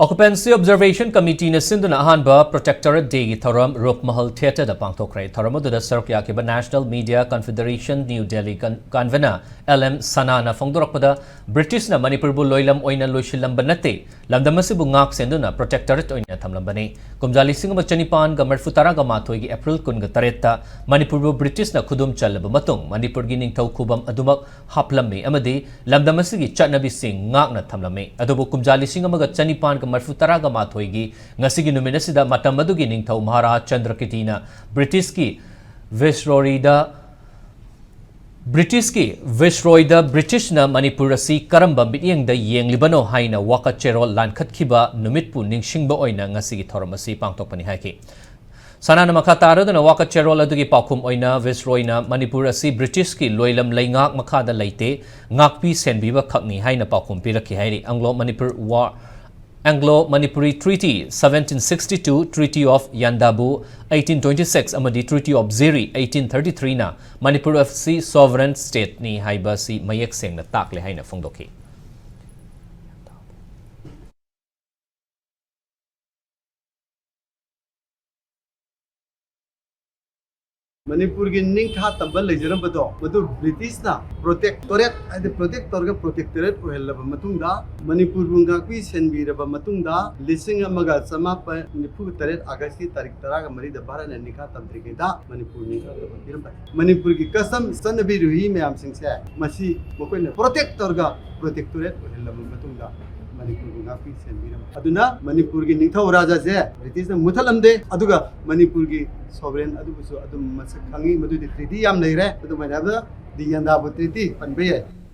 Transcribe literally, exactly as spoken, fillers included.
Occupancy Observation Committeeꯅ ꯁꯤꯟꯗꯨꯅ ꯑꯍꯥꯟꯕ Protectorate Dayꯒꯤ ꯊꯧꯔꯝ ꯔꯨꯞꯃꯍꯜ Theatreꯗ ꯄꯥꯡꯊꯣꯛꯈ꯭ꯔꯦ꯫ ꯊꯧꯔꯝ ꯑꯗꯨꯗ ꯁꯔꯨꯛ ꯌꯥꯈꯤꯕ National Media Confederation New Delhi con-, Convener L M ꯁꯅꯥꯅ ꯐꯣꯡꯗꯣꯔꯛꯄꯗ, ꯕ꯭ꯔꯤꯇꯤꯁꯅ ꯃꯅꯤꯄꯨꯔꯕꯨ ꯂꯣꯏꯂꯝ ꯑꯣꯏꯅ ꯂꯣꯏꯁꯤꯜꯂꯝꯕ ꯅꯠꯇꯦ, ꯂꯝꯗꯝ ꯑꯁꯤꯕꯨ ꯉꯥꯛ ꯁꯦꯟꯗꯨꯅ Protectorate ꯑꯣꯏꯅ ꯊꯝꯂꯝꯕꯅꯤ꯫ ꯀꯨꯝꯖꯥ ꯂꯤꯁꯤꯡ ꯑꯃ ꯆꯅꯤꯄꯥꯟꯒ ꯃꯔꯤꯐꯨ ꯇꯔꯥꯒ ꯃꯥꯊꯣꯏꯒꯤ April ꯀꯨꯟꯒ ꯇꯔꯦꯠꯇ ꯃꯅꯤꯄꯨꯔꯕꯨ ꯕ꯭ꯔꯤꯇꯤꯁꯅ ꯈꯨꯗꯨꯝ ꯆꯜꯂꯕ ꯃꯇꯨꯡ, ꯃꯅꯤꯄꯨꯔꯒꯤ ꯅꯤꯡꯊꯧ ꯈꯨꯕꯝ ꯑꯗꯨꯃꯛ ꯍꯥꯞꯂꯝꯃꯤ ꯑꯃꯗꯤ ꯂꯝꯗꯝ ꯑꯁꯤꯒꯤ ꯆꯠꯅꯕꯤꯁꯤꯡ ꯉꯥꯛꯅ ꯊꯝꯂꯝꯃꯤ꯫ ꯑꯗꯨꯕꯨ ꯀꯨꯝꯖꯥ ꯂꯤꯁꯤꯡ ꯑꯃꯒ ꯆꯅꯤꯄꯥꯟꯒ ꯃꯔꯤꯐꯨ ꯇꯔꯥꯒ ꯃꯥꯊꯣꯏꯒꯤ ꯉꯁꯤꯒꯤ ꯅꯨꯃꯤꯠ ꯑꯁꯤꯗ ꯃꯇꯝ ꯑꯗꯨꯒꯤ ꯅꯤꯡꯊꯧ ꯃꯍꯥꯔꯥꯖ ꯆꯟꯗ꯭ꯔꯀꯤꯇꯤꯅ ꯕ꯭ꯔꯤꯇꯤꯁꯀꯤ ꯚꯤꯁꯔꯣꯏꯗ, ꯕ꯭ꯔꯤꯇꯤꯁꯀꯤ ꯚꯤꯁꯔꯣꯏꯗ ꯕ꯭ꯔꯤꯇꯤꯁꯅ ꯃꯅꯤꯄꯨꯔ ꯑꯁꯤ ꯀꯔꯝꯕ ꯃꯤꯠꯌꯦꯡꯗ ꯌꯦꯡꯂꯤꯕꯅꯣ ꯍꯥꯏꯅ ꯋꯥꯀꯠ ꯆꯦꯔꯣꯜ ꯂꯥꯟꯈꯠꯈꯤꯕ ꯅꯨꯃꯤꯠꯄꯨ ꯅꯤꯡꯁꯤꯡꯕ ꯑꯣꯏꯅ ꯉꯁꯤꯒꯤ ꯊꯧꯔꯝ ꯑꯁꯤ ꯄꯥꯡꯊꯣꯛꯄꯅꯤ ꯍꯥꯏꯈꯤ꯫ ꯁꯅꯥꯅ ꯃꯈꯥ ꯇꯥꯔꯗꯨꯅ ꯋꯥꯀꯠ ꯆꯦꯔꯣꯜ ꯑꯗꯨꯒꯤ ꯄꯥꯎꯈꯨꯝ ꯑꯣꯏꯅ ꯚꯤꯁꯔꯣꯏꯅ ꯃꯅꯤꯄꯨꯔ ꯑꯁꯤ ꯕ꯭ꯔꯤꯇꯤꯁꯀꯤ ꯂꯣꯏꯂꯝ ꯂꯩꯉꯥꯛ ꯃꯈꯥꯗ ꯂꯩꯇꯦ, ꯉꯥꯛꯄꯤ ꯁꯦꯟꯕꯤꯕ ꯈꯛꯅꯤ ꯍꯥꯏꯅ ꯄꯥꯎꯈꯨꯝ ꯄꯤꯔꯛꯈꯤ ꯍꯥꯏꯔꯤ꯫ Anglo Manipur war, Anglo Manipuri Treaty seventeen sixty two, Treaty of Yandabu eighteen twenty six ꯑꯃꯗꯤ Treaty of Ziri eighteen thirty three ꯅ ꯃꯅꯤꯄꯨꯔ ꯑꯁꯤ sovereign stateꯅꯤ ꯍꯥꯏꯕ ꯑꯁꯤ ꯃꯌꯦꯛ ꯁꯦꯡꯅ ꯇꯥꯛꯂꯦ ꯍꯥꯏꯅ ꯐꯣꯡꯗꯣꯛꯈꯤ꯫ ꯃꯅꯤꯄꯨꯔꯒꯤ ꯅꯤꯡꯈꯥ ꯇꯝꯕ ꯂꯩꯖꯔꯝꯕꯗꯣ, ꯃꯗꯨ ꯕ꯭ꯔꯤꯇꯤꯁꯅ protectorate, ꯍꯥꯏꯗꯤ protect ꯇꯧꯔꯒ protectorate ꯑꯣꯏꯍꯜꯂꯕ ꯃꯇꯨꯡꯗ, ꯃꯅꯤꯄꯨꯔꯕꯨ ꯉꯥꯛꯄꯤ ꯁꯦꯟꯕꯤꯔꯕ ꯃꯇꯨꯡꯗ, ꯂꯤꯁꯤꯡ ꯑꯃꯒ ꯆꯃꯥꯄꯟ ꯅꯤꯐꯨ ꯇꯔꯦꯠ Augustꯀꯤ ꯇꯥꯔꯤꯛ ꯇꯔꯥꯒ ꯃꯔꯤꯗ ꯚꯥꯔꯠꯅ ꯅꯤꯡꯈꯥ ꯇꯝꯗ꯭ꯔꯤꯉꯩꯗ ꯃꯅꯤꯄꯨꯔ ꯅꯤꯡꯈꯥ ꯇꯝꯕ ꯄꯤꯔꯝꯕꯅꯤ꯫ ꯃꯅꯤꯄꯨꯔꯒꯤ custom, ꯆꯠꯅꯕꯤ ꯔꯨꯍꯤ ꯃꯌꯥꯝꯁꯤꯡꯁꯦ, ꯃꯁꯤ ꯃꯈꯣꯏꯅ protect ꯇꯧꯔꯒ protectorate ꯑꯣꯏꯍꯜꯂꯕ ꯃꯇꯨꯡꯗ ꯃꯅꯤꯄꯨꯔꯕꯨ ꯉꯥꯛꯄꯤ ꯁꯦꯟꯕꯤꯔꯝꯃꯤ꯫ ꯑꯗꯨꯅ ꯃꯅꯤꯄꯨꯔꯒꯤ ꯅꯤꯡꯊꯧ ꯔꯥꯖꯥꯁꯦ ꯕ꯭ꯔꯤꯇꯤꯁꯅ ꯃꯨꯊꯠꯂꯝꯗꯦ, ꯑꯗꯨꯒ ꯃꯅꯤꯄꯨꯔꯒꯤ sovereign ꯑꯗꯨꯕꯨꯁꯨ ꯑꯗꯨꯝ ꯃꯁꯛ ꯈꯪꯉꯤ꯫ ꯃꯗꯨꯗꯤ treaty ꯌꯥꯝ ꯂꯩꯔꯦ꯫ ꯑꯗꯨꯃꯥꯏꯅ ꯍꯥꯏꯕꯗ the Yandabo Treaty ꯄꯟꯕ ꯌꯥꯏ꯫